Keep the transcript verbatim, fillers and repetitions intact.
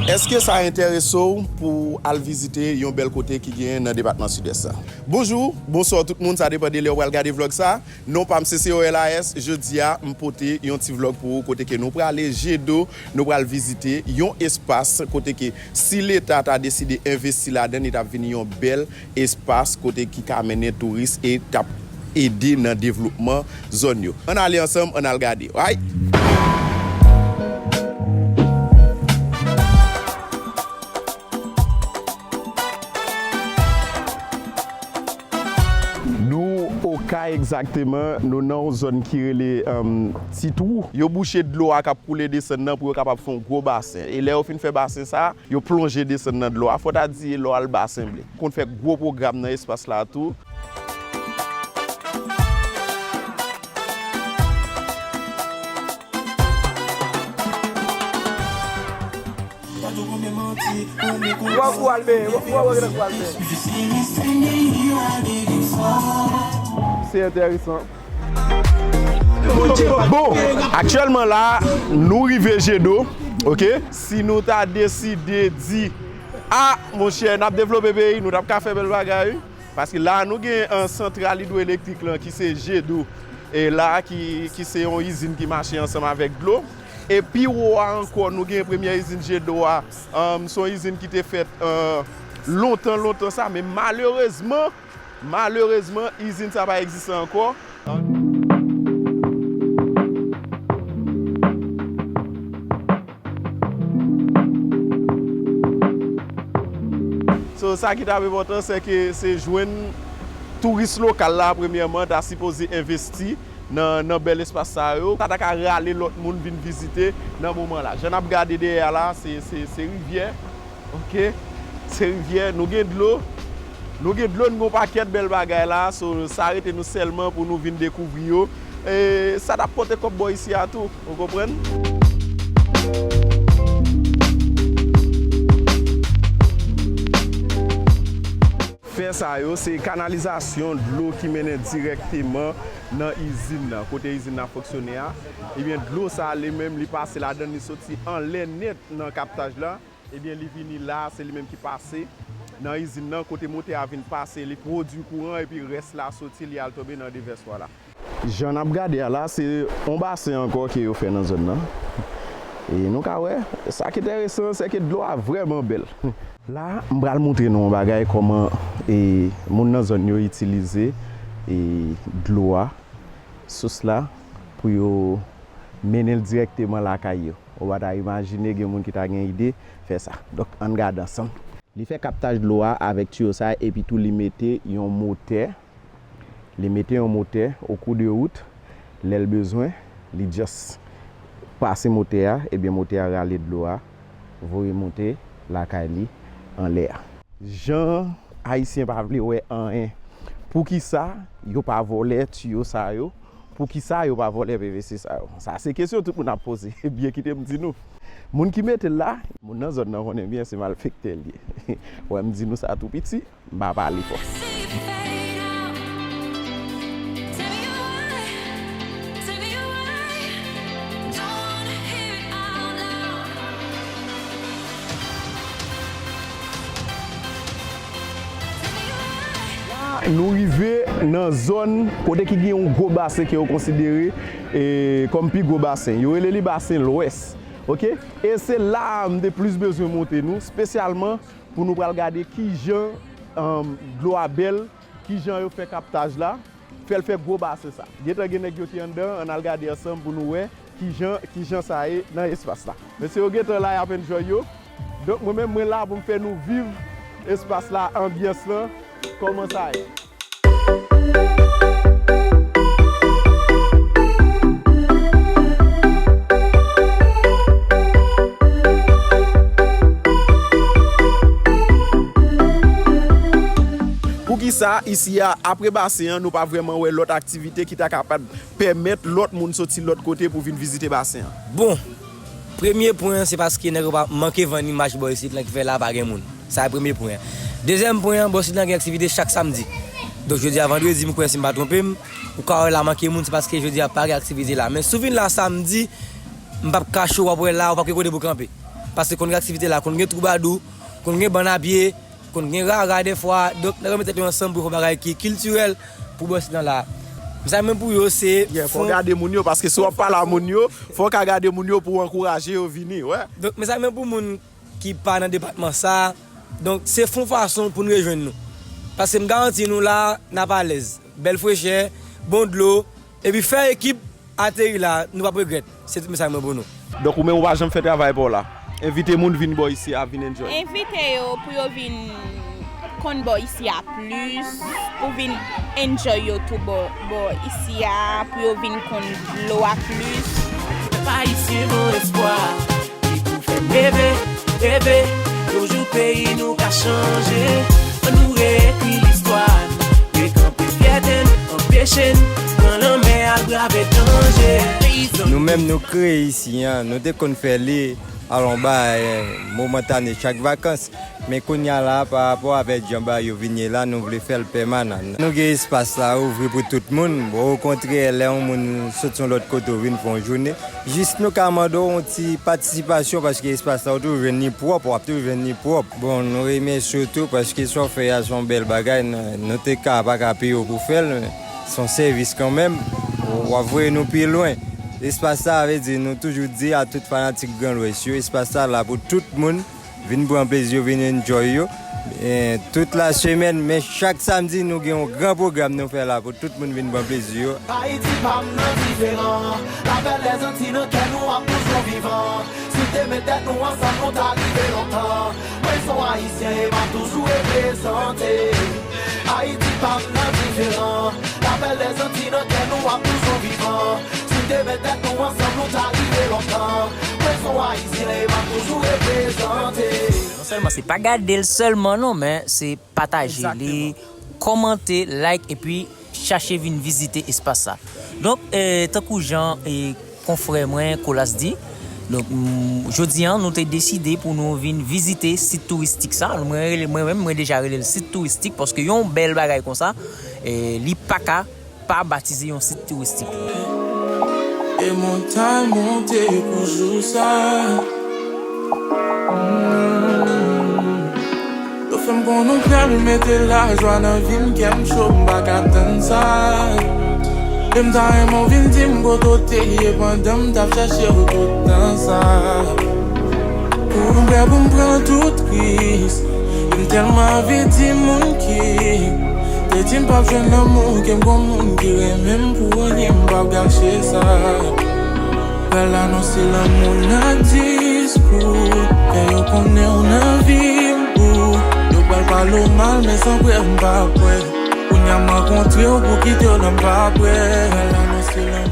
Èske sa enterese w pou w al vizite yon bèl kote ki genyen nan depatman Sidès la? Bonjou, bonswa tout moun, sa depann de lè w pral gade vlòg sa. Non pa m se C O L A S, jodi a m pote yon ti vlòg pou ou kote ke nou prale Jedo, nou pral vizite yon espas kote ke si Leta ta deside envesti ladan l, li t ap vin yon bèl espas kote ki ka mennen touris e t ap ede nan devlopman zòn yo. Ann ale ansanm, ann al gade. Right? Nou Okay egzakteman, nou nan yon zòn ki rele, um, Ti Twou. Yo bouche dlo a k ap koule desann nan pou yo kapab fè yon gwo basen. E lè yo fin fè basen sa, yo plonje desann nan dlo a. Fò ta di lò al basen ble. Konn fè gwo pwogram nan espas la tou. Wa kou al ben, wa kou al ben. Se enteresan. Bon, aktyèlman la, nou rive Jedo, oke? Si nou ta deside di, a, monchè, n ap devlope peyi, nou t ap ka fè bèl bagay, wi. Paske la, nou gen, an, santral idwoelektrik lan ki se Jedo, e la, ki, ki se yon izin ki mache ansanm avèk dlo. E pi wo a ankò, nou gen premyè izin Jedo a, um, se yon izin ki te fèt, um, lontan, lontan sa, men malerezman, malerezman, izin sa pa egziste ankò. So, sa ki t ap enpòtan, se ke se jwenn touris lokal la, premyèman, ta sipoze envesti nan, nan bèl espas sa yo. Sa ta ka rale lòt moun vin vizite nan moman la. Jan n ap gade dèyè a la, se, se, se rivyè. Oke? Se rivyè, nou gen dlo. Nou gen dlo, nou gen yon pakèt bèl bagay la. So, sa rete nou sèlman pou nou vin dekouvri yo. E sa t ap pote kòb bò isi a tou, ou konprann? Fè sa yo, se kanalizasyon dlo ki mennen dirèkteman nan izin nan, kote izin nan fonksyone a. Ebyen, dlo sa a li menm, li pase ladan, li soti anlè nèt nan kaptaj la. Ebyen, li vini la, se li menm ki pase nan izin nan, kote motè a vin pase, li pwodui kouran, epi rès la soti, li al tonbe nan devèswa la. Jan n ap gade a la, se yon basen ankò ke yo fè nan zòn nan. E nou ka wè, sa ki enteresan, se ke dlo a vrèman bèl. La, m pral montre nou yon bagay, kòman, e, moun nan zòn yo itilize, e, dlo a, sous la, pou yo mennen l dirèkteman lakay yo. Ou pa ta imajine gen moun ki ta gen ide fè sa. Donk, ann gade ansanm. Li fè kaptaj dlo a avèk tiyo sa, epi tou li mete yon motè. Li mete yon motè o kou de wout. Lè l bezwen, li just pase motè a, ebyen motè a rale dlo a, voye monte lakay li anlè a. Jan Ayisyen pa vle wè anyen. Poukisa yo pa vòlè tiyo sa yo? Poukisa yo pa vòlè P V C sa yo? Sa se kesyon tout moun ap poze. Byen kite m di nou. Moun ki mete l la, moun nan zòn nan konnen byen se malfektè l ye. Wè m di nou sa tou piti, m pa pale fò. La, nou rive nan zòn kote ki gen yon gwo basen ke yo konsidere, e, kòm pi gwo basen. Yo rele li basen Lwès. Oke? E se la a m te plis bezwen montre nou, espesyalman pou nou pral gade kijan, um, dlo a bèl, kijan yo fè kaptaj la, fè l fè gwo basen sa. Gentan gen nèg yo te anndan, ann al gade ansanm pou nou wè kijan, kijan sa ye nan espas la. Mesye yo gentan la, y ap enjoy yo. Donk, mwen menm, mwen la pou m fè nou viv espas la, anbyans lan, kòman sa ye. Poukisa isi a, apre basen an, nou pa vrèman wè lòt aktivite ki ta kapab pèmèt lòt moun soti lòt kote pou vin vizite basen an? Bon, premye pwen an, se paske nèg yo pa manke vann imaj bò isit lan ki fè la pa gen moun. Sa e premye pwen an. Dezyèm pwen an, bò isit lan gen aktivite chak samdi. Donk, jodi a vandredi, m kwè si m pa twonpe m, ou ka wè la manke moun, se paske jodi a pa gen aktivite la. Men si w vin la samdi, m p ap kache w, w ap wè la, w p ap gen kote pou w kanpe. Paske konn gen aktivite la, konn gen twoubadou, konn gen bann a pye, konn gen rara dèfwa. Donk, nèg yo met tèt yo ansanm pou yo fè bagay ki kiltirèl pou bò isit la. Mesaj mwen pou yo, se Yeah, fò w fon gade moun yo, paske si w ap pale a moun yo, fò w ka gade moun yo pou w ankouraje yo vini, wè. Donk, mesaj mwen pou moun ki pa nan depatman sa a. Donk, se fon fason pou n rejwenn nou. Paske m garanti nou la, n ap alèz. Bèl frechè, bon dlo, epi fè ekip ateri la, nou p ap regrèt. Se tout mesaj mwen pou nou. Donk, ou menm ou pa janm fè travay pa w la. Envite moun vin bò isi a, vin enjoy. Envite yo pou yo vin konn bò isi a plis, pou vin enjoy yo tou bò, bò isi a, pou yo vin konn dlo a plis. Pèp ayisyen bon espwa, li pou fè n leve, leve. Yon jou peyi nou ka chanje. Ann nou reyekri listwa n, rekanpe fyète n, anpeche n pran lanmè al brave danje. Peyizan. Nou menm nou kreye isi a, nou te konn fè li alon ba, eh, momantane chak vakans. Men kounye a la, pa rapò avèk jan bagay yo vin ye la, nou vle fè l pèmanan. Nou gen espas la ouvri pou tout moun. Bon, okontrè, lè yon moun sot yon lòt kote ou vin fè yon jounen, jis nou ka mande w yon ti patisipasyon, paske espas la ou toujou jwenn li pwòp, w ap toujou jwenn li pwòp. Bon, nou remèsye w tou, paske sa w fè a se yon bèl bagay. Nou, nou te ka pa ka peye w pou fè l, men se yon sèvis kanmenm. W ap voye nou pi lwen. Espas sa, vle di, nou toujou di a tout fanatik Gran Lwès yo, espas sa la pou tout moun. Vin pran plezi yo, vin enjoy yo. Eh, tout la semèn, men chak samdi, nou gen yon gran pwogram nou fè la pou tout moun vin pran plezi yo. Ayiti pa m nan diferan. Lapèl lèzanti nan kè nou ap toujou vivan. Si n te met tèt nou ansanm, nou ta rive lontan. Mwen se yon Ayisyen e m ap toujou reprezante. Ayiti pa m nan diferan. Lapèl lèzanti nan kè nou ap toujou vivan. Si n te met tèt nou ansanm, nou ta rive lontan. Mwen se yon Ayisyen e m ap toujou reprezante. Non sèlman se pa gade l sèlman non, men se pataje li, kòmante, like, epi chache vin vizite espas sa. Donk, eh, tankou jan, eh, konfrè mwen Colas di, donk, mm, jodi a, nou te deside pou nou vin vizite sit touristik sa. Mwen rele, mwen menm, mwen deja rele l sit touristik, paske yon bèl bagay konsa, eh, li pa ka pa batize yon sit touristik. E montay monte pou jou sa. Mm. Yo fè m konnen w pral mete lajwa nan vi m, kè m cho, m pa ka tann sa. E m ta renmen w vin di m kote w te ye pandan m t ap chèche w tout tan sa. Pou m prè pou m pran tout risk. E m tèlman anvi di moun ki te di m p ap jwenn lanmou, ke m gon moun ki renmen m pou anyen, m p ap gache sa. Pral anonse lanmou nan diskou, fè yo konnen w nan vi m pou yo pral pale w mal, men san prè m pa kwè. Kounye a m rankontre w pou kite w nan m pa prè. Pral anonse lanmou